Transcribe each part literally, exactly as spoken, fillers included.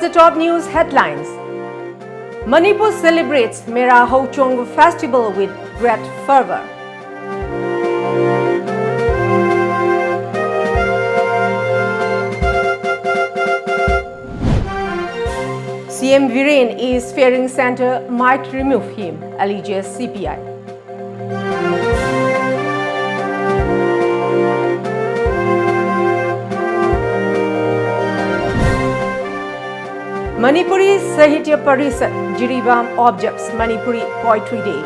The top news headlines. Manipur celebrates Mera Hauchong festival with great fervor. C M Biren is fearing centre might remove him, alleges C P I. Manipuri Sahitya Parishad, Jiribam observes Manipuri Poetry Day.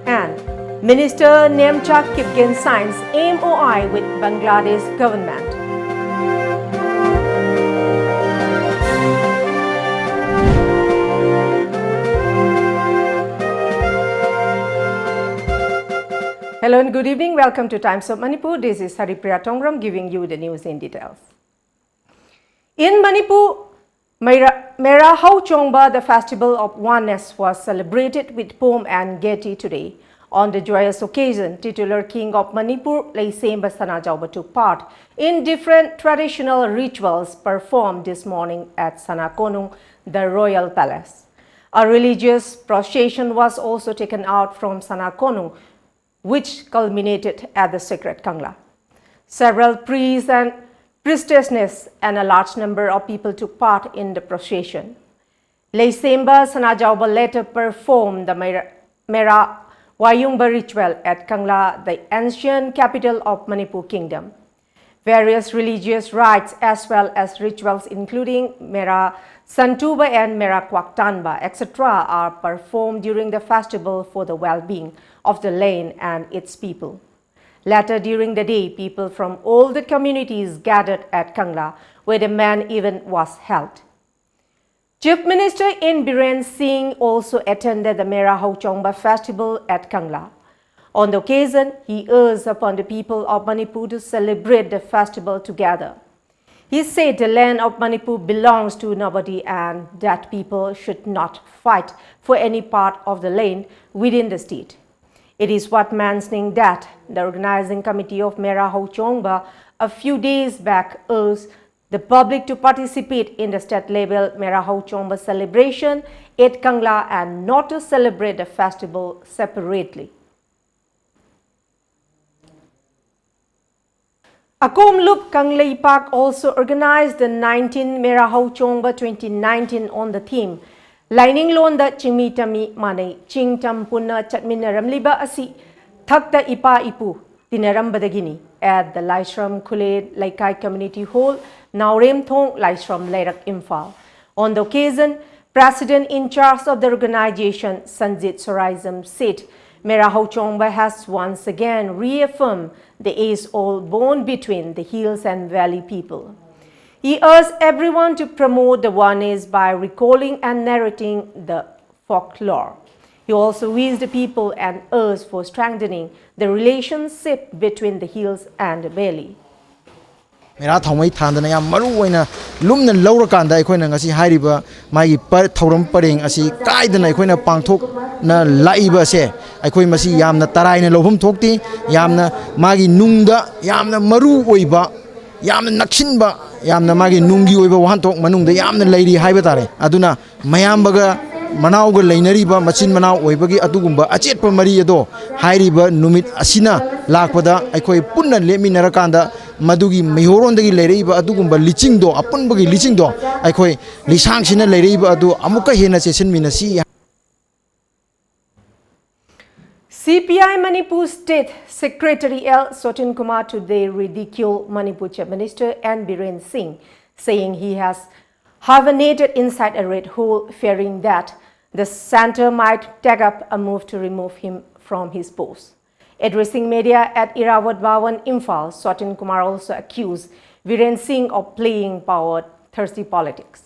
And Minister Nemcha Kipgen signs M O I with Bangladesh government. Hello and good evening. Welcome to Times of Manipur. This is Haripriya Tongram giving you the news in details. In Manipur, Mera, Mera Hauchongba, the festival of oneness, was celebrated with pomp and gaiety today. On the joyous occasion, titular king of Manipur, Leisemba Sanajaoba, took part in different traditional rituals performed this morning at Sanakonung, the royal palace. A religious procession was also taken out from Sanakonung, which culminated at the sacred Kangla. Several priests and priestesses and a large number of people took part in the procession. Leisemba Sanajaoba later performed the Mera, Mera Wayungba ritual at Kangla, the ancient capital of Manipur Kingdom. Various religious rites as well as rituals including Mera Santuba and Mera Kwaktanba, et cetera, are performed during the festival for the well-being of the land and its people. Later during the day, people from all the communities gathered at Kangla, where the main event was held. Chief Minister N Biren Singh also attended the Mera Hauchongba festival at Kangla. On the occasion, he urged upon the people of Manipur to celebrate the festival together. He said the land of Manipur belongs to nobody and that people should not fight for any part of the land within the state. It is worth mentioning that the organizing committee of Mera Hauchongba a few days back urged the public to participate in the state level Mera Hauchongba celebration at Kangla and not to celebrate the festival separately. Akomlup Kangleipak also organized the nineteen Mera Hauchongba twenty nineteen on the theme Laining Londa Chingmi Tami Manei Chingtam Punna Chatminaramliba Asi Thakta Ipa Ipu Tinarambadagini at the Laishram Khule Laikai Community Hall, Naurem Thong, Laishram Leirak, Imphal. On the occasion, President in charge of the organization, Sanjit Soraism, said Mera Hauchongba has once again reaffirmed the age-old bond between the hills and valley people. He urged everyone to promote the oneness by recalling and narrating the folklore. He also wished the people and urged for strengthening the relationship between the hills and the valley. ꯃꯦꯔꯥ ꯊꯥꯎꯃꯩ ꯊꯥꯟꯗꯅ ꯌꯥꯝ ꯃꯔꯨ ꯑꯣꯏꯅ ꯂꯨꯝꯅ ꯂꯧꯔꯀꯥꯟꯗ ꯑꯩꯈꯣꯏꯅ ꯉꯁꯤ ꯍꯥꯏꯔꯤꯕ ꯃꯥꯒꯤ ꯄ- ꯊꯧꯔꯝ ꯄꯔꯦꯡ ꯑꯁꯤ ꯀꯥꯏꯗꯅ ꯑꯩꯈꯣꯏꯅ ꯄꯥꯡꯊꯣꯛꯅ ꯂꯥꯛꯏꯕ ꯑꯁꯦ ꯑꯩꯈꯣꯏ ꯃꯁꯤ ꯌꯥꯝꯅ ꯇꯔꯥꯏꯅ ꯂꯧꯐꯝ ꯊꯣꯛꯇꯦ꯫ ꯌꯥꯝꯅ ꯃꯥꯒꯤ ꯅꯨꯡꯗ ꯌꯥꯝꯅ ꯃꯔꯨ ꯑꯣꯏꯕ, ꯌꯥꯝꯅ ꯅꯛꯁꯤꯟꯕ, ꯌꯥꯝꯅ ꯃꯥꯒꯤ ꯅꯨꯡꯒꯤ ꯑꯣꯏꯕ ꯋꯥꯍꯟꯊꯣꯛ ꯃꯅꯨꯡꯗ ꯌꯥꯝꯅ ꯂꯩꯔꯤ ꯍꯥꯏꯕ ꯇꯥꯔꯦ꯫ ꯑꯗꯨꯅ ꯃꯌꯥꯝꯕꯒ ꯃꯅꯥꯎꯒ ꯂꯩꯅꯔꯤꯕ ꯃꯆꯤꯟ ꯃꯅꯥꯎ ꯑꯣꯏꯕꯒꯤ ꯑꯗꯨꯒꯨꯝꯕ ꯑꯆꯦꯠꯄ ꯃꯔꯤ ꯑꯗꯣ ꯍꯥꯏꯔꯤꯕ ꯅꯨꯃꯤꯠ ꯑꯁꯤꯅ ꯂꯥꯛꯄꯗ ꯑꯩꯈꯣꯏ ꯄꯨꯟꯅ ꯂꯦꯞꯃꯤꯟꯅꯔꯀꯥꯟꯗ ꯃꯗꯨꯒꯤ ꯃꯩꯍꯧꯔꯣꯟꯗꯒꯤ ꯂꯩꯔꯛꯏꯕ ꯑꯗꯨꯒꯨꯝꯕ ꯂꯤꯆꯤꯡꯗꯣ, ꯑꯄꯨꯟꯕꯒꯤ ꯂꯤꯆꯤꯡꯗꯣ ꯑꯩꯈꯣꯏ ꯂꯤꯁꯥꯡꯁꯤꯅ ꯂꯩꯔꯛꯏꯕ ꯑꯗꯨ ꯑꯃꯨꯛꯀ ꯍꯦꯟꯅ ꯆꯦꯠꯁꯤꯟꯃꯤꯟꯅꯁꯤ꯫ C P I Manipur State Secretary L Sotin Kumar today ridiculed Manipur Chief Minister N Biren Singh, saying he has hibernated inside a red hole, fearing that the centre might take up a move to remove him from his post. Addressing media at Irrawaddy Bhawan, Imphal, Sotin Kumar also accused Biren Singh of playing power thirsty politics.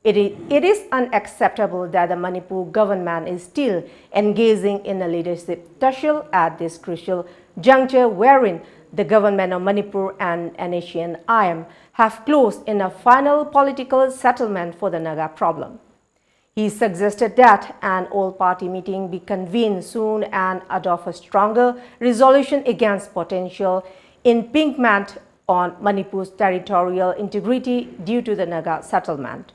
It i- it is unacceptable that the Manipur government is still engaging in a leadership tussle at this crucial juncture, wherein the government of Manipur and N H C N I M have closed in a final political settlement for the Naga problem. He suggested that an all-party meeting be convened soon and adopt a stronger resolution against potential impingement on Manipur's territorial integrity due to the Naga settlement.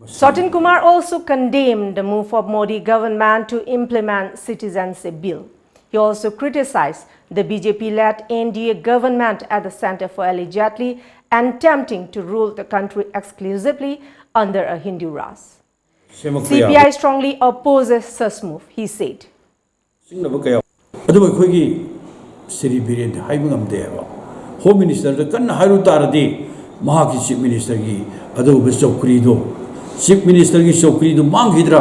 Satin Kumar also condemned the move of Modi government to implement Citizenship Bill. He also criticized the B J P-led N D A government at the center for allegedly attempting to rule the country exclusively under a Hindu Raj. C P I strongly opposes such move, he said. ꯆꯤꯡꯅꯕ ꯀꯌꯥ ꯑꯗꯨꯕꯨ ꯑꯩꯈꯣꯏꯒꯤ ꯁ꯭ꯔꯤ ꯕꯤꯔꯦꯟꯗꯤ ꯍꯥꯏꯕ ꯉꯝꯗꯦ ꯍꯥꯏꯕ꯫ Home ꯃꯤꯅꯤꯁꯇꯔꯗ ꯀꯟꯅ ꯍꯥꯏꯔꯨ ꯇꯥꯔꯗꯤ ꯃꯍꯥꯛꯀꯤ ꯆꯤꯐ ꯃꯤꯅꯤꯁꯇꯔꯒꯤ ꯑꯗꯨꯒꯨꯝꯕ ꯆꯧꯀ꯭ꯔꯤꯗꯣ, ꯆꯤꯐ ꯃꯤꯅꯤꯁꯇꯔꯒꯤ ꯆꯧꯀ꯭ꯔꯤꯗꯣ ꯃꯥꯡꯈꯤꯗ꯭ꯔꯥ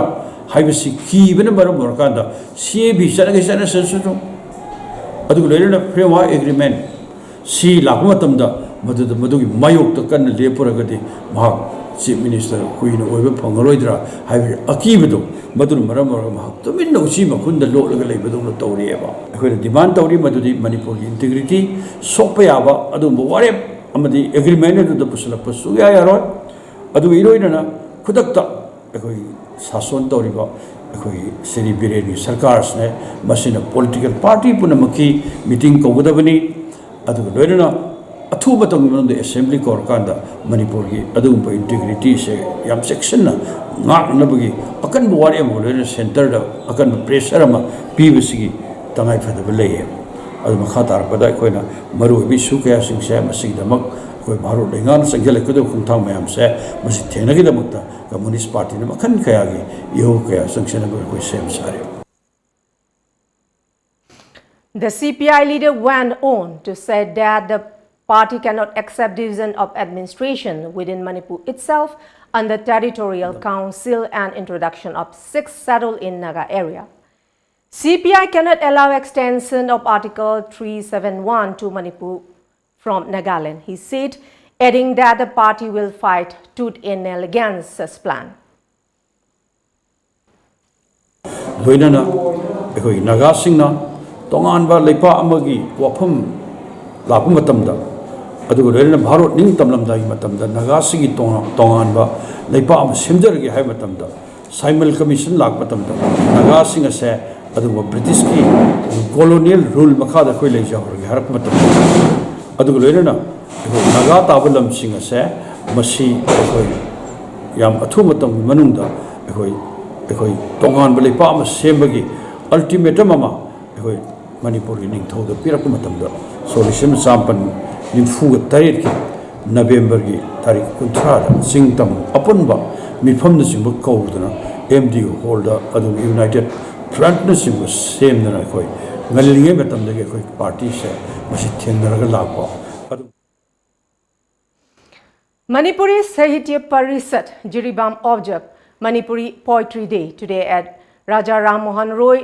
ꯍꯥꯏꯕꯁꯤ ꯀꯤꯕꯅ ꯃꯔꯝ ꯑꯣꯏꯔꯀꯥꯟꯗ ꯁꯤ ꯑꯦ ꯕꯤ ꯆꯠꯂꯒꯦ ꯆꯠꯅꯁꯨ ꯑꯗꯨꯒ ꯂꯣꯏꯅꯅ ꯐ꯭ꯔꯦꯝꯋꯥꯔꯛ ꯑꯦꯒ꯭ꯔꯤꯃꯦꯟ ꯁꯤ ꯂꯥꯛꯄ ꯃꯇꯝꯗ ꯃꯗꯨꯗ ꯃꯗꯨꯒꯤ ꯃꯥꯌꯣꯛꯇ ꯀꯟꯅ ꯂꯦꯞꯄꯨꯔꯒꯗꯤ ꯃꯍꯥꯛ ꯆꯤꯐ ꯃꯤꯅꯤꯁꯇꯔ ꯀꯨꯏꯅ ꯑꯣꯏꯕ ꯐꯪꯉꯔꯣꯏꯗ꯭ꯔꯥ ꯍꯥꯏꯕꯒꯤ ꯑꯀꯤꯕꯗꯣ ꯃꯗꯨꯅ ꯃꯔꯝ ꯑꯣꯏꯔꯒ ꯃꯍꯥꯛ ꯇꯨꯃꯤꯟꯅ ꯎꯆꯤ ꯃꯈꯨꯟꯗ ꯂꯣꯠꯂꯒ ꯂꯩꯕꯗꯧꯅ ꯇꯧꯔꯤꯑꯕ꯫ ꯑꯩꯈꯣꯏꯅ ꯗꯤꯃꯥꯟ ꯇꯧꯔꯤ ꯃꯗꯨꯗꯤ ꯃꯅꯤꯄꯨꯔꯒꯤ ꯏꯟꯇꯤꯒ꯭ꯔꯤꯇꯤ ꯁꯣꯛꯄ ꯌꯥꯕ ꯑꯗꯨꯒꯨꯝꯕ ꯋꯥꯔꯦꯞ ꯑꯃꯗꯤ ꯑꯦꯒ꯭ꯔꯤꯃꯦꯟ ꯑꯗꯨꯗ ꯄꯨꯁꯤꯜꯂꯛꯄ ꯁꯨꯛꯌꯥ ꯌꯥꯔꯣꯏ꯫ ꯑꯗꯨꯒ ꯏꯔꯣꯏꯅꯅ ꯈꯨꯗꯛꯇ ꯑꯩꯈꯣꯏꯒꯤ ꯁꯥꯁꯣꯟ ꯇꯧꯔꯤꯕ ꯑꯩꯈꯣꯏꯒꯤ ꯁ꯭ꯔꯤ ꯕꯤꯔꯦꯟꯒꯤ ꯁꯔꯀꯥꯔꯁꯤꯅ ꯃꯁꯤꯅ ꯄꯣꯂꯤꯇꯤꯀꯦꯜ ꯄꯥꯔꯇꯤ ꯄꯨꯝꯅꯃꯛꯀꯤ ꯃꯤꯇꯤꯡ ꯀꯧꯒꯗꯕꯅꯤ꯫ ꯑꯗꯨꯒ ꯂꯣꯏꯅꯅ ꯑꯊꯨꯕ ꯃꯇꯝꯒꯤ ꯃꯅꯨꯡꯗ ꯑꯦꯁꯦꯝꯕ꯭ꯂꯤ ꯀꯧꯔꯀꯥꯟꯗ ꯃꯅꯤꯄꯨꯔꯒꯤ ꯑꯗꯨꯒꯨꯝꯕ ꯏꯟꯇꯤꯒ꯭ꯔꯤꯇꯤꯁꯦ ꯌꯥꯝ ꯆꯦꯛꯁꯤꯟꯅ ꯉꯥꯛꯅꯕꯒꯤ ꯑꯀꯟꯕ ꯋꯥꯔꯦꯞ ꯑꯃꯒ ꯂꯣꯏꯅꯅ ꯁꯦꯟꯇꯔꯗ ꯑꯀꯟꯕ ꯄ꯭ꯔꯦꯁꯔ ꯑꯃ ꯄꯤꯕꯁꯤꯒꯤ ꯇꯉꯥꯏꯐꯗꯕ ꯂꯩꯌꯦ꯫ ꯑꯗꯨ ꯃꯈꯥ ꯇꯥꯔꯛꯄꯗ ꯑꯩꯈꯣꯏꯅ ꯃꯔꯨꯑꯣꯏꯕ ꯏꯁꯨ ꯀꯌꯥꯁꯤꯡꯁꯦ ꯃꯁꯤꯒꯤꯗꯃꯛ ꯑꯩꯈꯣꯏ ꯚꯥꯔꯠ ꯂꯩꯉꯥꯛꯅ ꯆꯪꯁꯤꯜꯂꯛꯀꯗꯕ ꯈꯣꯡꯊꯥꯡ ꯃꯌꯥꯝꯁꯦ ꯃꯁꯤ ꯊꯦꯡꯅꯒꯤꯗꯃꯛꯇ ꯀꯝꯃꯨꯅꯤꯁ ꯄꯥꯔꯇꯤꯅ ꯃꯈꯜ ꯀꯌꯥꯒꯤ ꯏꯍꯧ ꯀꯌꯥ ꯆꯪꯁꯤꯟꯅꯕ ꯑꯩꯈꯣꯏ ꯁꯦꯝ ꯁꯥꯔꯤ꯫ The C P I leader went on to say that the party cannot accept division of administration within Manipur itself under territorial council and introduction of sixth schedule in Naga area. C P I cannot allow extension of Article three seven one to Manipur from Nagaland, he said, adding that the party will fight tooth and nail against such plan. ꯂꯣꯏꯅꯅ ꯑꯩꯈꯣꯏꯒꯤ ꯅꯥꯒꯥꯁꯤꯡꯅ ꯇꯣꯉꯥꯟꯕ ꯂꯩꯄꯥꯛ ꯑꯃꯒꯤ ꯋꯥꯐꯝ ꯂꯥꯛꯄ ꯃꯇꯝꯗ ꯑꯗꯨꯒ ꯂꯣꯏꯅꯅ ꯚꯥꯔꯠ ꯅꯤꯡꯇꯝꯂꯝꯗꯥꯏꯒꯤ ꯃꯇꯝꯗ ꯅꯥꯒꯥꯁꯤꯡꯒꯤ ꯇꯣꯉꯥꯟ-, ꯇꯣꯉꯥꯟꯕ ꯂꯩꯄꯥꯛ ꯑꯃ ꯁꯦꯝꯖꯔꯒꯦ ꯍꯥꯏꯕ ꯃꯇꯝꯗ, ꯁꯥꯏꯃꯟ ꯀꯃꯤꯁꯟ ꯂꯥꯛꯄ ꯃꯇꯝꯗ ꯅꯥꯒꯥꯁꯤꯡ ꯑꯁꯦ ꯑꯗꯨꯒꯨꯝꯕ ꯕ꯭ꯔꯤꯇꯤꯁꯀꯤ ꯀꯣꯂꯣꯅꯤꯌꯦꯜ ꯔꯨꯜ ꯃꯈꯥꯗ ꯑꯩꯈꯣꯏ ꯂꯩꯖꯍꯧꯔꯒꯦ ꯍꯥꯏꯔꯛꯄ ꯃꯇꯝꯗ, ꯑꯗꯨꯒ ꯂꯣꯏꯅꯅ ꯑꯩꯈꯣꯏ ꯅꯥꯒꯥ ꯇꯥꯕ ꯂꯝꯁꯤꯡ ꯑꯁꯦ ꯃꯁꯤ ꯑꯩꯈꯣꯏ ꯌꯥꯝ ꯑꯊꯨꯕ ꯃꯇꯝꯒꯤ ꯃꯅꯨꯡꯗ ꯑꯩꯈꯣꯏ, ꯑꯩꯈꯣꯏ ꯇꯣꯉꯥꯟꯕ ꯂꯩꯄꯥꯛ ꯑꯃ ꯁꯦꯝꯕꯒꯤ ꯑꯜꯇꯤꯃꯦꯇꯝ ꯑꯃ ꯑꯩꯈꯣꯏ ꯃꯅꯤꯄꯨꯔꯒꯤ ꯅꯤꯡꯊꯧꯗ ꯄꯤꯔꯛꯄ ꯃꯇꯝꯗ, ꯁꯣꯛ ꯂꯤꯁꯤꯡ ꯑꯃ ꯆꯥꯃꯥꯄꯟ ꯅꯤꯐꯨꯒ ꯇꯔꯦꯠꯀꯤ ꯅꯕꯦꯝꯕꯔꯒꯤ ꯇꯥꯔꯤꯛ ꯀꯨꯟꯊ꯭ꯔꯥꯗ ꯆꯤꯡ ꯇꯝ ꯑꯄꯨꯟꯕ ꯃꯤꯐꯝꯅꯆꯤꯡꯕ ꯀꯧꯗꯨꯅ ꯑꯦꯝ ꯗꯤ ꯌꯨ ꯍꯣꯜꯗ ꯑꯗꯨꯒ ꯌꯨꯅꯥꯏꯇꯦꯠ ꯐ꯭ꯔꯟꯠꯅꯆꯤꯡꯕ ꯁꯦꯝꯗꯅ ꯑꯩꯈꯣꯏ ꯉꯜꯂꯤꯉꯩ ꯃꯇꯝꯗꯒꯤ ꯑꯩꯈꯣꯏ ꯄꯥꯔꯇꯤꯁꯦ ꯃꯁꯤ ꯊꯦꯡꯅꯔꯒ ꯂꯥꯛꯄ꯫ ꯑꯗꯨ Manipuri Sahitya Parishad, Jiribam observed Manipuri Poetry Day today at Raja Ram Mohan Roy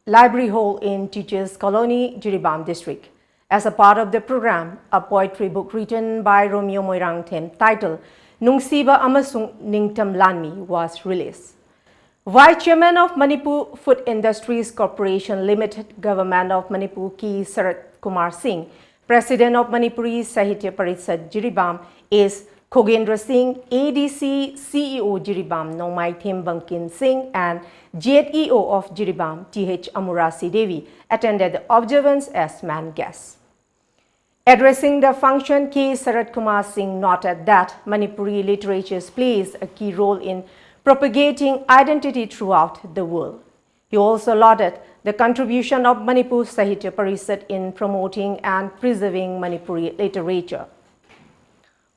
Library Hall in Teachers Colony, Jiribam District. As a part of the program, a poetry book written by Romeo Moirangthem titled Nungsiba Amasung Ningtam Lanmi was released. Vice Chairman of Manipur Food Industries Corporation Limited, Government of Manipur K Sarat Kumar Singh, President of Manipuri Sahitya Parishad Jiribam, S Khogendra Singh, A D C, C E O Jiribam, Nongmaithem Bangkin Singh, and Z E O of Jiribam, T H Amurasi Devi, attended the observance as main guests. Addressing the function, K Sarat Kumar Singh noted that Manipuri literature plays a key role in propagating identity throughout the world. He also lauded the contribution of Manipur Sahitya Parishad in promoting and preserving Manipuri literature.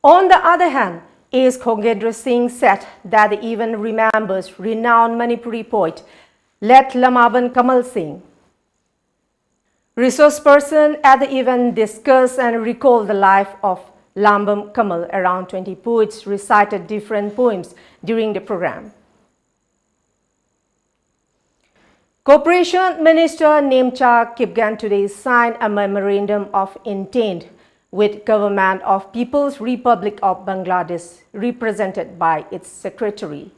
On the other hand, S Khogendra Singh said that he even remembers renowned Manipuri poet Late Lamaban Kamal Singh. Resource person at the event discussed and recalled the life of Lambam Kamal. Around twenty poets recited different poems during the program. Cooperation Minister Nemcha Kipgen today signed a memorandum of intent with Government of People's Republic of Bangladesh, represented by its secretary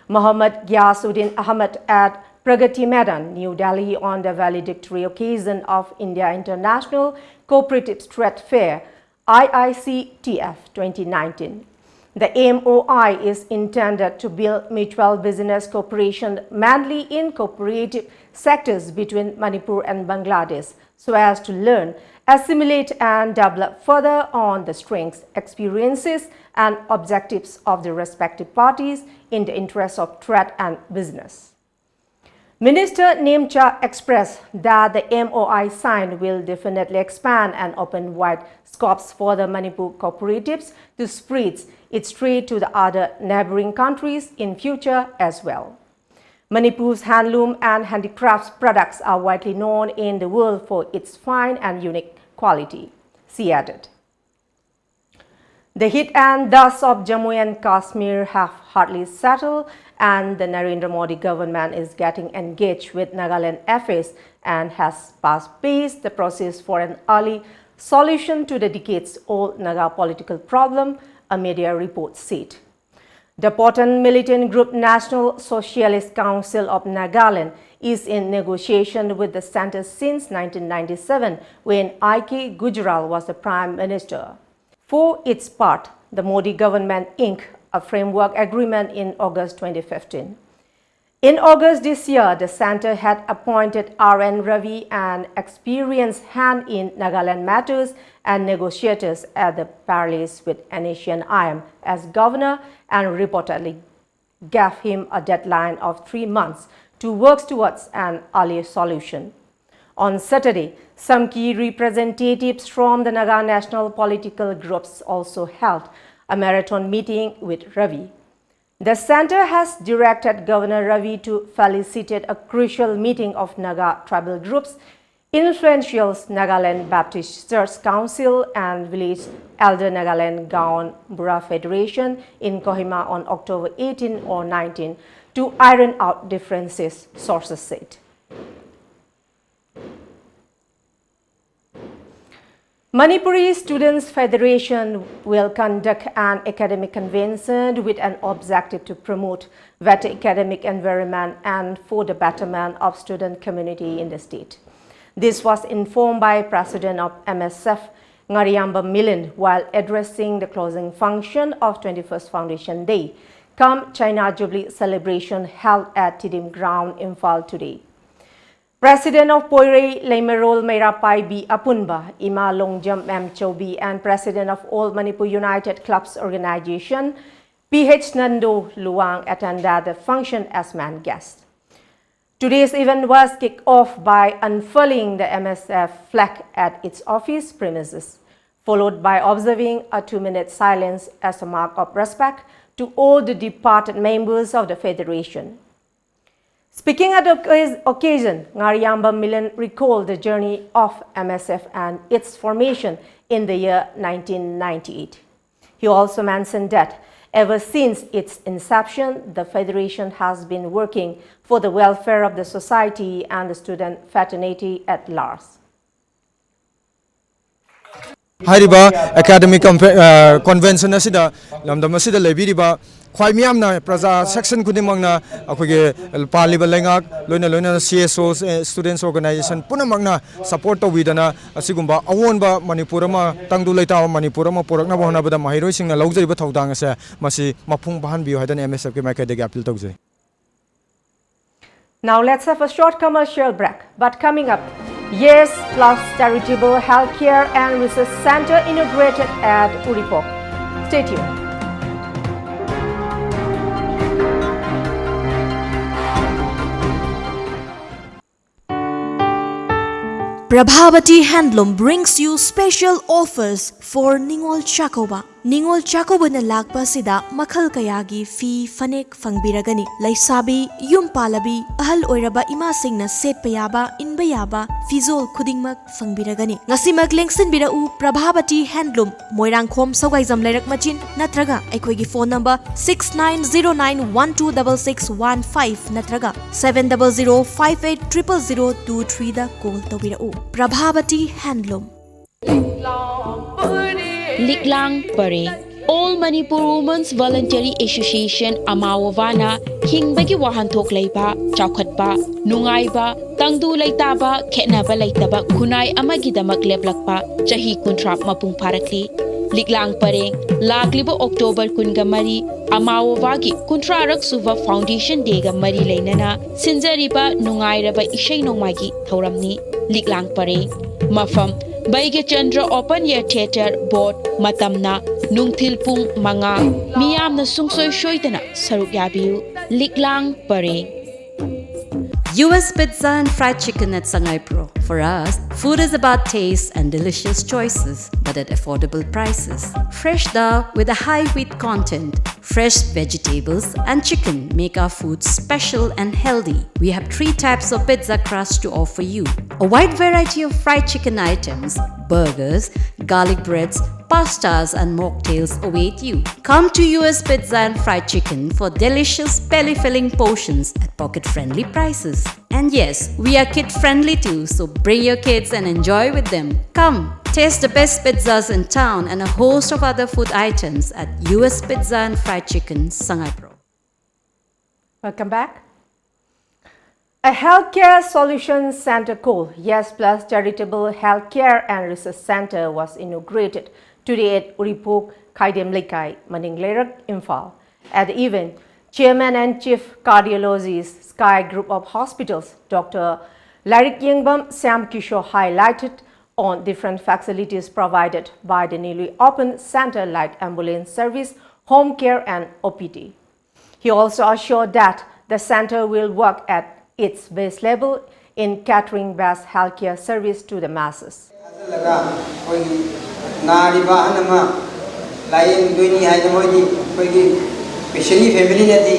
Mohammad Ghiasuddin Ahmed at Pragati Maidan, New Delhi, on the valedictory occasion of India International Cooperative Trade Fair, I I C T F twenty nineteen. The M O I is intended to build mutual business cooperation mainly in cooperative sectors between Manipur and Bangladesh so as to learn, assimilate, and develop further on the strengths, experiences, and objectives of the respective parties in the interests of trade and business. Minister Nemcha expressed that the M O I signed will definitely expand and open wide scopes for the Manipur cooperatives to spread its trade to the other neighboring countries in future as well. Manipur's handloom and handicrafts products are widely known in the world for its fine and unique quality, she added. The heat and dust of Jammu and Kashmir have hardly settled, and the Narendra Modi government is getting engaged with Nagaland affairs and has fast-paced the process for an early solution to the decades-old Naga political problem, a media report said. The potent militant group National Socialist Council of Nagaland is in negotiation with the centre since nineteen ninety-seven, when I K Gujral was the Prime Minister. For its part, the Modi government inked a framework agreement in August twenty fifteen. In August this year, the centre had appointed R N Ravi, an experienced hand in Nagaland matters and negotiators at the palace with N S C N I M, as governor and reportedly gave him a deadline of three months to work towards an early solution. On Saturday, some key representatives from the Naga national political groups also held a marathon meeting with Ravi. The centre has directed Governor Ravi to facilitate a crucial meeting of Naga tribal groups, influential Nagaland Baptist Church Council and Village Elder Nagaland Gaon Bura Federation in Kohima on October eighteen or nineteen to iron out differences, sources said. Manipuri Students Federation will conduct an academic convention with an objective to promote better academic environment and for the betterment of student community in the state. This was informed by President of M S F, Ngariyamba Milen while addressing the closing function of twenty-first Foundation Day cum China Jubilee celebration held at Tiddim Ground, Imphal today. President of Poirei Leimarol Meira Paibi Apunba, Ima Longjam M Chobi, and President of All Manipur United Clubs Organization, P H Nando Luang, attended the function as main guest. Today's event was kicked off by unfurling the M S F flag at its office premises, followed by observing a two-minute silence as a mark of respect to all the departed members of the Federation. Speaking at the occa- occasion, Ngariyamba Milen recalled the journey of M S F and its formation in the year nineteen ninety-eight. He also mentioned that ever since its inception, the Federation has been working for the welfare of the society and the student fraternity at large. ꯍꯥꯏꯔꯤꯕ academic convention ꯑꯁꯤꯗ ꯂꯝꯗꯝ ꯑꯁꯤꯗ ꯂꯩꯕꯤꯔꯤꯕ ꯈ꯭ꯋꯥꯏ ꯃꯤꯌꯥꯝꯅ, ꯄ꯭ꯔꯖꯥ section ꯈꯨꯗꯤꯡꯃꯛꯅ, ꯑꯩꯈꯣꯏꯒꯤ ꯄꯥꯜꯂꯤꯕ ꯂꯩꯉꯥꯛ, ꯂꯣꯏꯅ ꯂꯣꯏꯅꯅ ꯁꯤ ꯑꯦꯁ ꯑꯣ, ꯁ꯭ꯇꯨꯗꯦꯟꯠꯁ ꯑꯣꯔꯒꯅꯥꯏꯖꯦꯁꯟ ꯄꯨꯝꯅꯃꯛꯅ ꯁꯄꯣꯔꯠ ꯇꯧꯕꯤꯗꯅ ꯑꯁꯤꯒꯨꯝꯕ ꯑꯑꯣꯟꯕ ꯃꯅꯤꯄꯨꯔ ꯑꯃ, ꯇꯪꯗꯨ ꯂꯩꯇꯥꯕ ꯃꯅꯤꯄꯨꯔ ꯑꯃ ꯄꯨꯔꯛꯅꯕ ꯍꯣꯠꯅꯕꯗ ꯃꯍꯩꯔꯣꯏꯁꯤꯡꯅ ꯂꯧꯖꯔꯤꯕ ꯊꯧꯗꯥꯡ ꯑꯁꯦ ꯃꯁꯤ ꯃꯄꯨꯡ ꯐꯥꯍꯟꯕꯤꯌꯨ ꯍꯥꯏꯗꯅ ꯑꯦꯝ ꯑꯦꯁ ꯑꯦꯐꯀꯤ ꯃꯥꯏꯀꯩꯗꯒꯤ ꯑꯄꯤꯜ ꯇꯧꯖꯩ꯫ Now let's have a short commercial break. But coming up, Years Plus Charitable Healthcare and Research Center inaugurated at Uripok. Stay tuned. Prabhavati Handloom brings you special offers for Ningol Chakouba. ꯅꯤꯉꯣꯜ ꯆꯥꯛꯀꯧꯕꯅ ꯂꯥꯛꯄ ꯑꯁꯤꯗ ꯃꯈꯜ ꯀꯌꯥꯒꯤ ꯐꯤ, ꯐꯅꯦꯛ ꯐꯪꯕꯤꯔꯒꯅꯤ꯫ ꯂꯩꯁꯥꯕꯤ, ꯌꯨꯝ ꯄꯥꯜꯂꯕꯤ, ꯑꯍꯜ ꯑꯣꯏꯔꯕ ꯏꯃꯥꯁꯤꯡꯅ ꯁꯦꯠꯄ ꯌꯥꯕ, ꯏꯟꯕ ꯌꯥꯕ ꯐꯤꯖꯣꯜ ꯈꯨꯗꯤꯡꯃꯛ ꯐꯪꯕꯤꯔꯒꯅꯤ꯫ ꯉꯁꯤꯃꯛ ꯂꯦꯡꯁꯤꯟꯕꯤꯔꯛꯎ ꯄ꯭ꯔꯚꯥꯕꯇꯤ ꯍꯦꯟꯗꯂꯨꯝ, ꯃꯣꯏꯔꯥꯡꯈꯣꯝ ꯁꯧꯒꯥꯏꯖꯝ ꯂꯩꯔꯛ ꯃꯆꯤꯟ ꯅꯠꯇ꯭ꯔꯒ ꯑꯩꯈꯣꯏꯒꯤ phone number six nine zero nine one two double six one five ꯅꯠꯇ꯭ꯔꯒ seven double zero five eight triple zero two threeꯗ ꯀꯣꯜ ꯇꯧꯕꯤꯔꯛꯎ꯫ ꯄ꯭ꯔꯚꯥꯕꯇꯤ ꯍꯦꯟꯗꯂꯨꯝ꯫ ꯂꯤꯛꯂꯥꯡ ꯄꯔꯦꯡ All Manipur Women's Voluntary Association, ꯑꯃꯥꯋꯣꯕꯥꯅ ꯍꯤꯡꯕꯒꯤ ꯋꯥꯍꯟꯊꯣꯛ ꯂꯩꯕ, ꯆꯥꯎꯈꯠꯄ, ꯅꯨꯡꯉꯥꯏꯕ, ꯇꯪꯗꯨ ꯂꯩꯇꯥꯕ, ꯈꯦꯠꯅꯕ ꯂꯩꯇꯕ ꯈꯨꯟꯅꯥꯏ ꯑꯃꯒꯤꯗꯃꯛ ꯂꯦꯞꯂꯛꯄ ꯆꯍꯤ ꯀꯨꯟꯊ꯭ꯔꯥ ꯃꯄꯨꯡ ꯐꯥꯔꯛꯂꯤ꯫ ꯂꯤꯛꯂꯥꯡ ꯄꯔꯦꯡ, ꯂꯥꯛꯂꯤꯕ October ꯀꯨꯟꯒ ꯃꯔꯤ, ꯑꯃꯥꯋꯣꯕꯥꯒꯤ ꯀꯨꯟꯊ꯭ꯔꯥꯔꯛ ꯁꯨꯕ Foundation Dayꯒ ꯃꯔꯤ ꯂꯩꯅꯅ ꯁꯤꯟꯖꯔꯤꯕ ꯅꯨꯡꯉꯥꯏꯔꯕ ꯏꯁꯩ ꯅꯣꯡꯃꯥꯏꯒꯤ ꯊꯧꯔꯝꯅꯤ꯫ ꯂꯤꯛꯂꯥꯡ ꯄꯔꯦꯡ꯫ ꯃꯐꯝ: ꯕꯩꯒꯆꯟꯗ꯭ꯔ Open Air Theatre, ꯕꯣꯠ꯫ ꯃꯇꯝꯅ ꯅꯨꯡꯊꯤꯜ ꯄꯨꯡ ꯃꯉꯥ꯫ ꯃꯤꯌꯥꯝꯅ ꯁꯨꯡꯁꯣꯏ ꯁꯣꯏꯗꯅ ꯁꯔꯨꯛ ꯌꯥꯕꯤꯌꯨ꯫ ꯂꯤꯛꯂꯥꯡ ꯄꯔꯦꯡ꯫ U S Pizza and Fried Chicken at Sangaipro. For us, food is about taste and delicious choices, but at affordable prices. Fresh dal with a high wheat content, fresh vegetables, and chicken make our food special and healthy. We have three types of pizza crust to offer you: a wide variety of fried chicken items, burgers, garlic breads, pastas, and mocktails await you. Come to U S Pizza and Fried Chicken for delicious, belly filling portions at pocket friendly prices. And yes, we are kid friendly too, so bring your kids and enjoy with them. Come, taste the best pizzas in town and a host of other food items at U S Pizza and Fried Chicken, Sangaipro. Welcome back. A healthcare solution center called Yes Plus Charitable Healthcare and Research Center was inaugurated today at Uripok Khaidem Leikai, Maningleirak, Imphal. At the event, Chairman and Chief Cardiologist, Sky Group of Hospitals, Doctor Lairik Yengbam Sam Kisho highlighted on different facilities provided by the newly opened center like ambulance service, home care and O P D. He also assured that the center will work at its base level in catering best healthcare service to the masses. ꯊꯥꯖꯤꯜꯂꯒ ꯑꯩꯈꯣꯏꯒꯤ ꯅꯥꯔꯤꯕ ꯑꯍꯜ ꯑꯃ ꯂꯥꯏꯌꯦꯡꯗꯣꯏꯅꯤ ꯍꯥꯏꯅ ꯃꯣꯏꯗꯤ ꯑꯩꯈꯣꯏꯒꯤ ꯄꯦꯁꯦꯟꯒꯤ ꯐꯦꯃꯤꯂꯤꯅꯗꯤ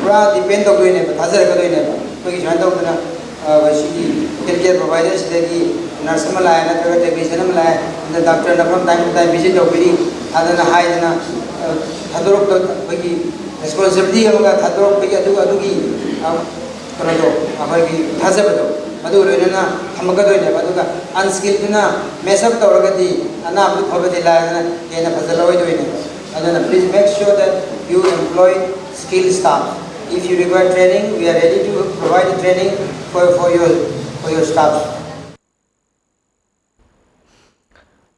ꯄꯨꯔꯥ depend ꯇꯧꯗꯣꯏꯅꯦꯕ, ꯊꯥꯖꯔꯛꯀꯗꯣꯏꯅꯦꯕ꯫ ꯑꯩꯈꯣꯏꯒꯤ ꯁꯨꯃꯥꯏꯅ ꯇꯧꯗꯅ ꯑꯩꯈꯣꯏ ꯁꯤꯒꯤ ꯍꯦꯜꯊ ꯀꯦꯌꯔ ꯄ꯭ꯔꯣꯚꯥꯏꯗꯔꯁꯤꯗꯒꯤ ꯅꯔꯁ ꯑꯃ ꯂꯥꯛꯑꯦ ꯅꯠꯇ꯭ꯔꯒ ꯇꯦꯛꯅꯤꯁꯤꯌꯟ ꯑꯃ ꯂꯥꯛꯑꯦ, ꯑꯗ ꯗꯥꯛꯇꯔꯅ from time to time visit ꯇꯧꯕꯤꯔꯤ, ꯑꯗꯨꯅ ꯍꯥꯏꯗꯅ ꯊꯥꯗꯣꯔꯛꯇ ꯑꯩꯈꯣꯏꯒꯤ ꯔꯦꯁꯄꯣꯟꯁꯤꯕꯤꯂꯤꯇꯤ ꯑꯃꯒ ꯊꯥꯗꯣꯔꯛꯄꯒꯤ ꯑꯗꯨ ꯑꯗꯨꯒꯤ ꯀꯩꯅꯣꯗꯣ ꯑꯩꯈꯣꯏꯒꯤ ꯊꯥꯖꯕꯗꯣ ꯑꯗꯨ ꯂꯣꯏꯅꯅ ꯊꯝꯃꯛꯀꯗꯣꯏꯅꯦꯕ꯫ ꯑꯗꯨꯒ ꯑꯟꯁ꯭ꯀꯤꯜꯗꯨꯅ ꯃꯦꯁ ꯑꯞ ꯇꯧꯔꯒꯗꯤ ꯑꯅꯥꯕꯗꯨ ꯐꯕꯗꯤ ꯂꯥꯏꯗꯅ ꯍꯦꯟꯅ ꯐꯖꯔꯛꯑꯣꯏꯗꯣꯏꯅꯦꯕ꯫ ꯑꯗꯨꯅ please make sure that you employ skilled staff. If you require training, we are ready to provide the training for, for your, for your staff.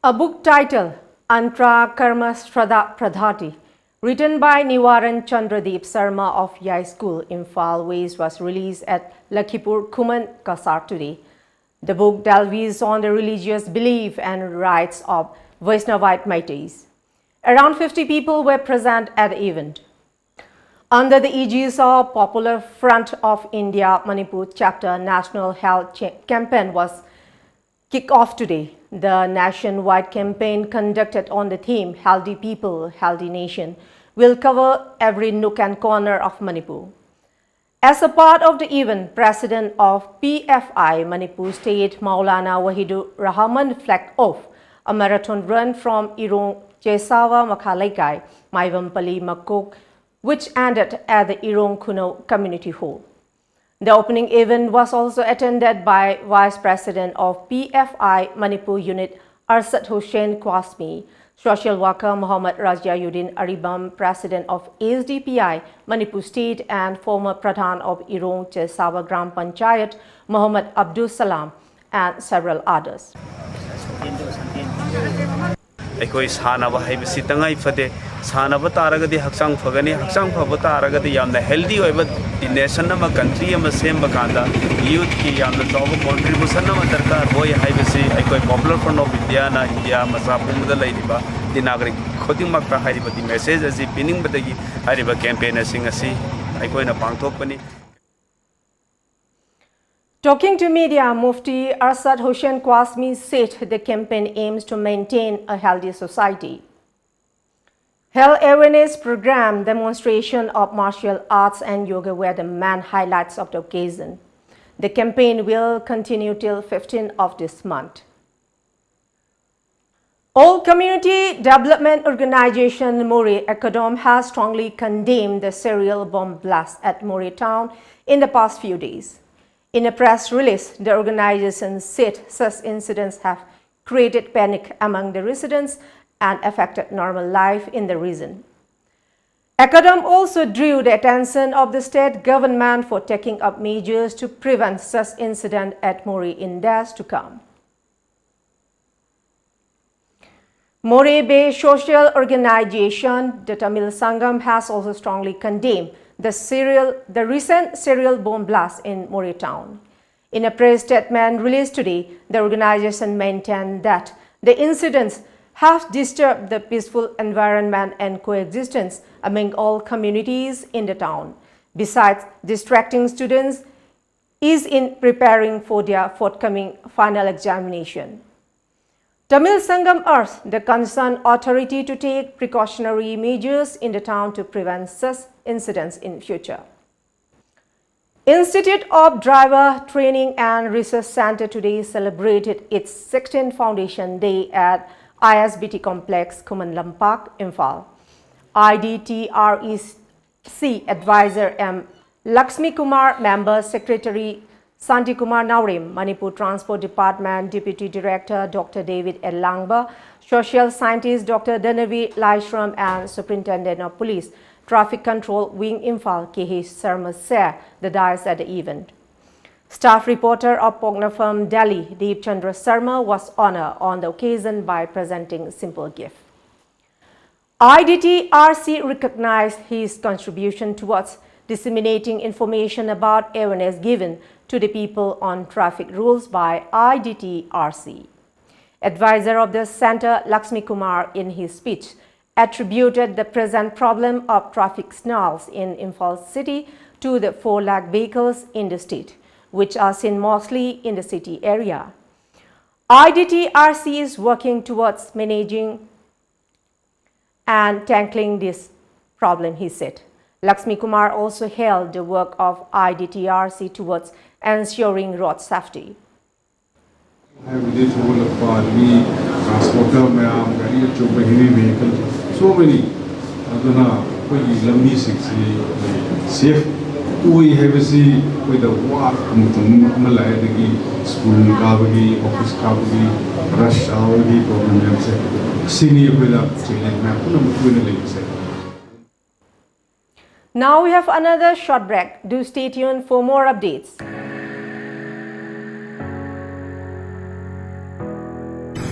A book titled Antra Karma Shraddha Pradhati, written by Niwaran Chandradeep Sharma of Yai School, Imphal West, was released at Lakhipur Khuman Kasar today. The book delves on the religious belief and rites of Vaishnavite Meiteis. Around fifty people were present at the event. Under the aegis of Popular Front of India Manipur Chapter, National Health Cha- Campaign was kicked off today. The nationwide campaign, conducted on the theme Healthy People, Healthy Nation, will cover every nook and corner of Manipur. As a part of the event, President of P F I Manipur State Maulana Wahidur Rahman flagged off a marathon run from Irong Chesawa Makhaleikai, Maivampali Makok, which ended at the Irong Khuno Community Hall. The opening event was also attended by Vice President of P F I Manipur Unit Arshad Hossain Qasmi, social worker Mohammad Raziauddin Aribam, President of S D P I Manipur State and former Pradhan of Irong Chesawa Gram Panchayat Mohammad Abdul Salam, and several others. ꯑꯩꯈꯣꯏ ꯁꯥꯟꯅꯕ ꯍꯥꯏꯕꯁꯤ ꯇꯉꯥꯏ ꯐꯗꯦ꯫ ꯁꯥꯟꯅꯕ ꯇꯥꯔꯒꯗꯤ ꯍꯛꯆꯥꯡ ꯐꯒꯅꯤ, ꯍꯛꯆꯥꯡ ꯐꯕ ꯇꯥꯔꯒꯗꯤ ꯌꯥꯝꯅ ꯍꯦꯜꯗꯤ ꯑꯣꯏꯕ ꯅꯦꯁꯟ ꯑꯃ, ꯀꯟꯇ꯭ꯔꯤ ꯑꯃ ꯁꯦꯝꯕ ꯀꯥꯟꯗ ꯌꯨꯠꯀꯤ ꯌꯥꯝꯅ ꯆꯥꯎꯕ ꯀꯣꯟꯇ꯭ꯔꯤꯕ꯭ꯌꯨꯁꯟ ꯑꯃ ꯗꯔꯀꯥꯔ ꯑꯣꯏ ꯍꯥꯏꯕꯁꯤ ꯑꯩꯈꯣꯏ popular front of Indian India ꯃꯆꯥ ꯄꯨꯝꯕꯗ ꯂꯩꯔꯤꯕ ꯏꯟꯗꯤꯌꯥ ꯅꯥꯒꯔꯤꯛ ꯈꯨꯗꯤꯡꯃꯛꯇ ꯍꯥꯏꯔꯤꯕ ꯃꯦꯁꯦꯖ ꯑꯁꯤ ꯄꯤꯅꯤꯡꯕꯗꯒꯤ ꯍꯥꯏꯔꯤꯕ ꯀꯦꯝꯄꯦꯟ ꯑꯁꯤꯡ ꯑꯁꯤ ꯑꯩꯈꯣꯏꯅ ꯄꯥꯡꯊꯣꯛꯄꯅꯤ꯫ Talking to media, Mufti Arshad Hossain Qasmi said the campaign aims to maintain a healthy society. Health awareness program, demonstration of martial arts and yoga were the main highlights of the occasion. The campaign will continue till fifteenth of this month. All Community Development Organization Moreh Ekadom has strongly condemned the serial bomb blast at Moreh town in the past few days. In a press release, the organization said such incidents have created panic among the residents and affected normal life in the region. ACODAM also drew the attention of the state government for taking up measures to prevent such incidents at Moreh in days to come. Moreh-based social organization, the Tamil Sangam, has also strongly condemned the serial, the recent serial bomb blast in Moreh town. In a press statement released today, the organization maintained that the incidents have disturbed the peaceful environment and coexistence among all communities in the town. Besides distracting students, is in preparing for their forthcoming final examination. Tamil Sangam urged the concerned authority to take precautionary measures in the town to prevent such incidents in future. Institute of Driver Training and Research Center today celebrated its sixteenth Foundation Day at I S B T Complex, Khuman Lampak, Imphal. I D T R E C Advisor M Lakshmi Kumar, Member Secretary Santi Kumar Naorem, Manipur Transport Department Deputy Director Doctor David Elangba, Social Scientist Doctor Dhanavir Laishram, and Superintendent of Police, Traffic Control Wing Imphal, K H Sharma, share the dais at the event. Staff reporter of Poknafam Delhi, Deep Chandra Sharma, was honored on the occasion by presenting simple gift. I D T R C recognized his contribution towards disseminating information about awareness given to the people on traffic rules by I D T R C. Advisor of the center, Lakshmi Kumar, in his speech, attributed the present problem of traffic snarls in Imphal city to the four lakh vehicles in the state, which are seen mostly in the city area. I D T R C is working towards managing and tackling this problem, he said. Lakshmi Kumar also hailed the work of I D T R C towards ensuring road safety. ꯍꯥꯏꯕꯗꯤ ꯊꯧꯒꯠꯂꯛꯄ ꯑꯗꯒꯤ transporter ꯃꯌꯥꯝ, ꯒꯥꯔꯤ ꯑꯆꯧꯕ, heavy vehicle, so many, ꯑꯗꯨꯅ ꯑꯩꯈꯣꯏꯒꯤ ꯂꯝꯕꯤꯁꯤꯡꯁꯤ safe ꯑꯣꯏ ꯍꯥꯏꯕꯁꯤ ꯑꯩꯈꯣꯏꯗ ꯋꯥ ꯑꯃꯇꯪ ꯑꯃ ꯂꯥꯛꯑꯦ, ꯑꯗꯒꯤ ꯁ꯭ꯀꯨꯜ ꯀꯥꯕꯒꯤ, ꯑꯣꯐꯤꯁ ꯀꯥꯕꯒꯤ, ꯔꯁ ꯑꯋꯥꯔꯒꯤ ꯄ꯭ꯔꯣꯕ꯭ꯂꯦꯝ ꯃꯌꯥꯝꯁꯦ, ꯁꯤꯅꯤ ꯑꯩꯈꯣꯏꯗ ꯆꯦꯂꯦꯟꯖ ꯃꯌꯥꯝ ꯄꯨꯝꯅꯃꯛ ꯑꯣꯏꯅ ꯂꯩꯔꯤꯁꯦ꯫ Now we have another short break. Do stay tuned for more updates.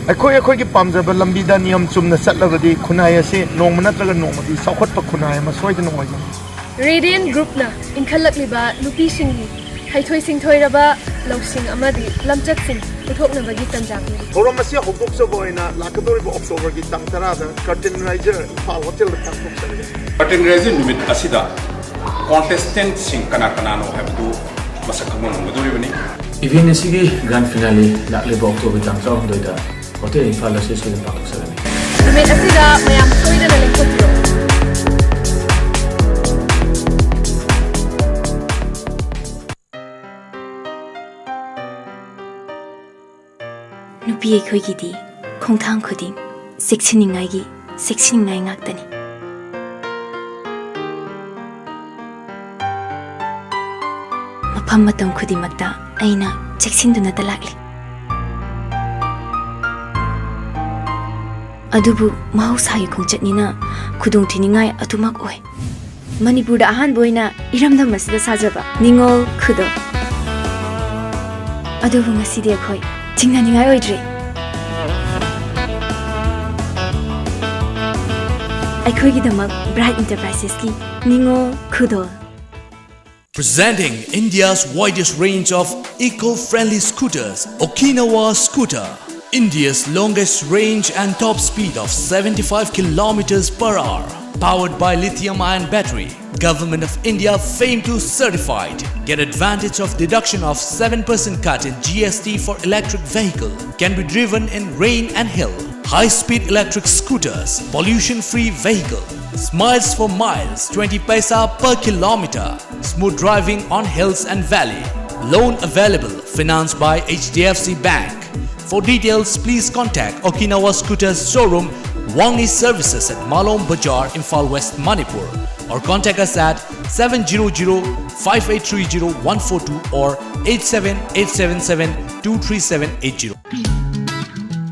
ꯑꯩꯈꯣꯏ ꯑꯩꯈꯣꯏꯒꯤ ꯄꯥꯝꯖꯕ ꯂꯝꯕꯤꯗ ꯅꯤꯌꯝ ꯆꯨꯝꯅ ꯆꯠꯂꯕꯗꯤ ꯈꯨꯟꯅꯥꯏ ꯑꯁꯤ ꯅꯣꯡꯃ ꯅꯠꯇ꯭ꯔꯒ ꯅꯣꯡꯃꯗꯤ ꯆꯥꯎꯈꯠꯄ ꯈꯨꯟꯅꯥꯏ ꯑꯃ ꯁꯣꯏꯗꯅ ꯑꯣꯏꯒꯅꯤ꯫ Radiant Groupꯅ ꯏꯟꯈꯠꯂꯛꯂꯤꯕ ꯅꯨꯄꯤꯁꯤꯡꯒꯤ ꯍꯩꯊꯣꯏ ꯁꯤꯡꯊꯣꯏꯔꯕ ꯂꯧꯁꯤꯡ ꯑꯃꯗꯤ ꯂꯝꯆꯠꯁꯤꯡ ꯎꯠꯊꯣꯛꯅꯕꯒꯤ ꯇꯟꯖꯥ ꯄꯤꯔꯤ꯫ ꯊꯧꯔꯝ ꯑꯁꯤ ꯍꯧꯗꯣꯛꯆꯕ ꯑꯣꯏꯅ ꯂꯥꯛꯀꯗꯧꯔꯤꯕ ꯑꯣꯛꯇꯣꯕꯔꯒꯤ ꯇꯥꯡ ꯇꯔꯥꯗ Curtain Raiser ꯏꯝꯐꯥꯜ ꯍꯣꯇꯦꯜꯗ ꯄꯥꯡꯊꯣꯛꯆꯔꯒꯅꯤ꯫ Curtain Raiser ꯅꯨꯃꯤꯠ ꯑꯁꯤꯗ ꯀꯣꯟꯇꯦꯁꯇꯦꯟꯠꯁꯤꯡ ꯀꯅꯥ ꯀꯅꯥꯅꯣ ꯍꯥꯏꯕꯗꯨ ꯃꯁꯛ ꯈꯪꯕ ꯉꯝꯒꯗꯧꯔꯤꯕꯅꯤ꯫ Event ꯑꯁꯤꯒꯤ grand finale ꯂꯥꯛꯂꯤꯕ ꯑꯣꯛꯇꯣꯕꯔ ꯇꯥꯡ ꯇꯔꯥꯍꯨꯝꯗꯣꯏꯗ ꯍꯣꯇꯦꯜ ꯏꯝꯐꯥꯜꯗ ꯁꯤꯜ ꯁꯣꯏꯗꯅ ꯄꯥꯡꯊꯣꯛꯆꯒꯅꯤ꯫ ꯅꯨꯃꯤꯠ ꯑꯁꯤꯗ ꯃꯌꯥꯝ ꯁꯣꯏꯗꯅ ꯂꯦꯡꯊꯣꯛꯄꯤꯔꯣ꯫ ꯅꯨꯄꯤ ꯑꯩꯈꯣꯏꯒꯤꯗꯤ ꯈꯣꯡꯊꯥꯡ ꯈꯨꯗꯤꯡ ꯆꯦꯛꯁꯤꯟꯅꯤꯡꯉꯥꯏꯒꯤ ꯆꯦꯛꯁꯤꯟꯅꯤꯡꯉꯥꯏ ꯉꯥꯛꯇꯅꯤ꯫ ꯃꯐꯝ ꯃꯇꯝ ꯈꯨꯗꯤꯡꯃꯛꯇ ꯑꯩꯅ ꯆꯦꯛꯁꯤꯟꯗꯨꯅꯇ ꯂꯥꯛꯂꯤ꯫ ꯑꯗꯨꯕꯨ ꯃꯍꯧꯁꯥꯒꯤ ꯈꯣꯡꯆꯠꯅꯤꯅ ꯈꯨꯗꯣꯡꯊꯤꯅꯤꯡꯉꯥꯏ ꯑꯗꯨꯃꯛ ꯑꯣꯏ꯫ ꯃꯅꯤꯄꯨꯔꯗ ꯑꯍꯥꯟꯕ ꯑꯣꯏꯅ ꯏꯔꯝꯗꯝ ꯑꯁꯤꯗ ꯁꯥꯖꯕ ꯅꯤꯉꯣꯜ ꯈꯨꯗꯣꯜ꯫ ꯑꯗꯨꯕꯨ ꯉꯁꯤꯗꯤ ꯑꯩꯈꯣꯏ ꯆꯤꯡꯅꯅꯤꯡꯉꯥꯏ ꯑꯣꯏꯗ꯭ꯔꯦ꯫ ꯑꯩꯈꯣꯏꯒꯤꯗꯃꯛ Bright Enterprisesꯀꯤ ꯅꯤꯉꯣꯜ ꯈꯨꯗꯣꯜ꯫ Presenting India's widest range of eco-friendly scooters, Okinawa Scooter. India's longest range and top speed of seventy-five kilometers per hour. Powered by lithium-ion battery. Government of India FAME two certified. Get advantage of deduction of seven percent cut in G S T for electric vehicle. Can be driven in rain and hill. High-speed electric scooters, pollution-free vehicle. Smiles for miles, twenty paisa per kilometer. Smooth driving on hills and valley. Loan available, financed by H D F C Bank. For details, please contact Okinawa Scooters showroom, Wangni Services at Malom Bazaar, Imphal West, Manipur. or contact us at seven zero zero five eight three zero one four two or eight seven eight seven seven two three seven eight zero.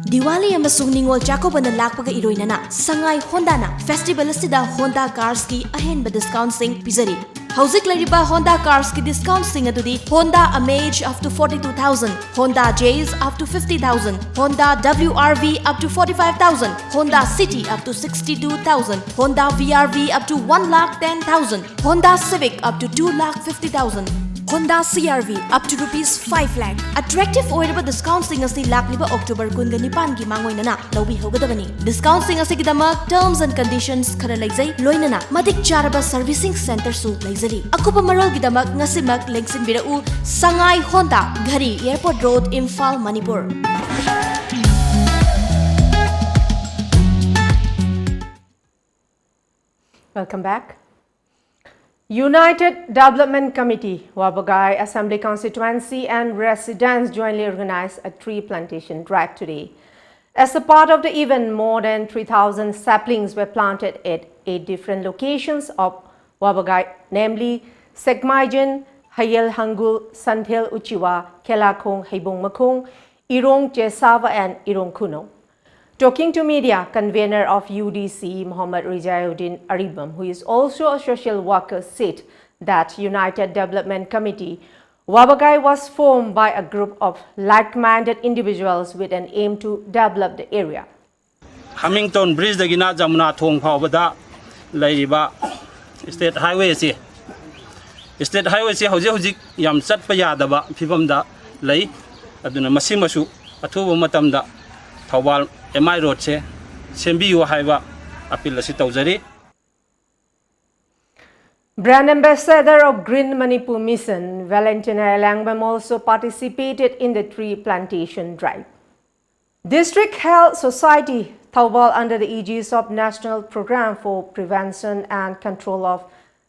Diwali ꯑꯃꯁꯨꯡ ꯅꯤꯉꯣꯜ ꯆꯥꯛꯀꯧꯕꯅ ꯂꯥꯛꯄꯒ ꯏꯔꯣꯏꯅꯅ ꯁꯉꯥꯏ ꯍꯣꯟꯗꯥꯅ festival ꯑꯁꯤꯗ Honda ꯀꯥꯔꯁꯀꯤ ꯑꯍꯦꯟꯕ ꯗꯤꯁꯀꯥꯎꯟꯠꯁꯤꯡ ꯄꯤꯖꯔꯤ꯫ ꯍꯧꯖꯤꯛ ꯂꯩꯔꯤꯕ Honda ꯀꯥꯔꯁꯀꯤ ꯗꯤꯁꯀꯥꯎꯟꯠꯁꯤꯡ ꯑꯗꯨꯗꯤ: Honda Amaze up to forty-two thousand, Honda Jazz up to fifty thousand, Honda W R V up to forty-five thousand, Honda City up to sixty-two thousand, Honda V R V up to one lakh ten thousand, Honda Civic up to two lakh fifty thousand, Honda C R V up to rupees five lakh꯫ Attractive ꯑꯣꯏꯔꯕ ꯗꯤꯁꯀꯥꯎꯟꯠꯁꯤꯡ ꯑꯁꯤ ꯂꯥꯛꯂꯤꯕ October ꯀꯨꯟꯒ ꯅꯤꯄꯥꯟꯒꯤ ꯃꯥꯡꯑꯣꯏꯅꯅ ꯂꯧꯕꯤꯍꯧꯒꯗꯕꯅꯤ꯫ ꯗꯤꯁꯀꯥꯎꯟꯠꯁꯤꯡ ꯑꯁꯤꯒꯤꯗꯃꯛ terms and conditions ꯈꯔ ꯂꯩꯖꯩ, ꯂꯣꯏꯅꯅ ꯃꯇꯤꯛ ꯆꯥꯔꯕ ꯁꯔꯚꯤꯁꯤꯡ ꯁꯦꯟꯇꯔꯁꯨ ꯂꯩꯖꯔꯤ꯫ ꯑꯀꯨꯞꯄ ꯃꯔꯣꯜꯒꯤꯗꯃꯛ ꯉꯁꯤꯃꯛ ꯂꯦꯡꯁꯤꯟꯕꯤꯔꯛꯎ ꯁꯉꯥꯏ Honda, ꯘꯔꯤ, Airport Road, Imphal, Manipur꯫ Welcome back. United Development Committee, Wabagai Assembly Constituency and residents jointly organized a tree plantation drive today. As a part of the event, more than three thousand saplings were planted at eight different locations of Wabagai, namely Sekmaijan, Hayel Hangul, Santhel Uchiwa, Khelakhong, Heibong Makhong, Irong Chesava, and Irong Khuno. Talking to media, convener of U D C, Mohammad Rijayuddin Aribam, who is also a social worker, said that United Development Committee Wabagai was formed by a group of like-minded individuals with an aim to develop the area. ꯍꯃꯤꯡꯇꯣꯟ ꯕ꯭ꯔꯤꯖꯇꯒꯤꯅ Yamuna ꯊꯣꯡ ꯐꯥꯎꯕꯗ ꯂꯩꯔꯤꯕ state highway ꯑꯁꯤ, state highway ꯑꯁꯤ ꯍꯧꯖꯤꯛ ꯍꯧꯖꯤꯛ ꯌꯥꯝ ꯆꯠꯄ ꯌꯥꯗꯕ ꯐꯤꯕꯝꯗ ꯂꯩ꯫ ꯑꯗꯨꯅ ꯃꯁꯤꯃꯁꯨ ꯑꯊꯨꯕ ꯃꯇꯝꯗ ꯊꯧꯕꯥꯜ ꯑꯦꯝ ꯑꯥꯏ ꯔꯣꯗꯁꯦ ꯁꯦꯝꯕꯤꯌꯨ ꯍꯥꯏꯕ ꯑꯄꯤꯜ ꯑꯁꯤ ꯇꯧꯖꯔꯤ꯫ Brand Ambassador of Green Manipur Mission, Valentina Elangbam, also participated in the tree plantation drive. District Health Society, Thoubal, under the aegis of National Program for Prevention and Control of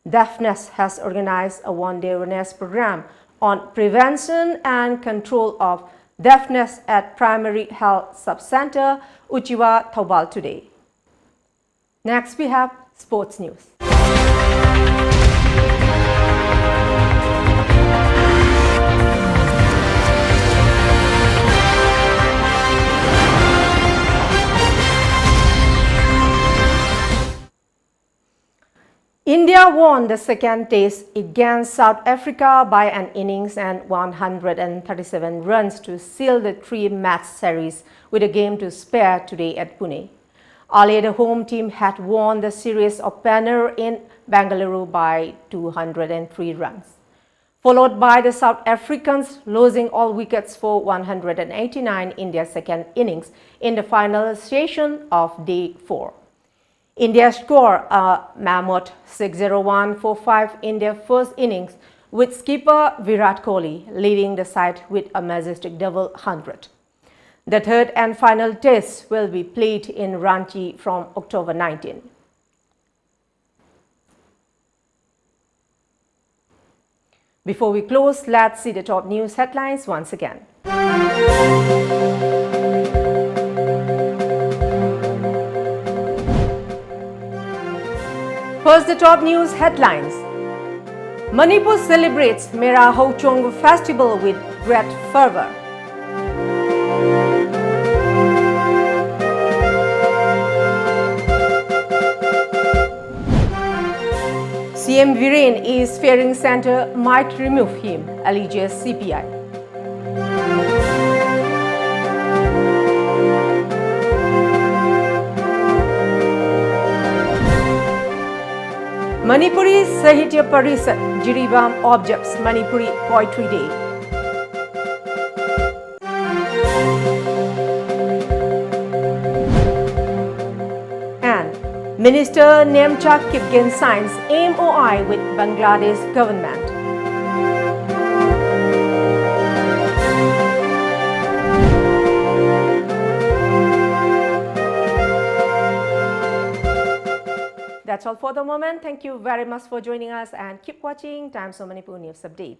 Deafness, has organized a one-day awareness program on prevention and control of deafness at Primary Health Sub-Center, Uchiwa, Thoubal today. Next, we have sports news. India won the second test against South Africa by an innings and one hundred and thirty-seven runs to seal the three-match series with a game to spare today at Pune. Earlier, the home team had won the series opener in Bengaluru by two hundred and three runs, followed by the South Africans losing all wickets for one hundred and eighty-nine in their second innings in the final session of day four. India scored a mammoth six zero one for five in their first innings, with skipper Virat Kohli leading the side with a majestic double hundred. The third and final test will be played in Ranchi from October nineteen. Before we close, let's see the top news headlines once again. First, the top news headlines. Manipur celebrates Mera Houchong festival with great fervor. C M Biren is fearing centre might remove him, alleges C P I. Manipuri Sahitya Parishad, Jiribam observes Manipuri Poetry Day. And Minister Nemcha Kipgen signs M O I with Bangladesh government. That's all for the moment. Thank you very much for joining us and keep watching Times of Manipur News Update.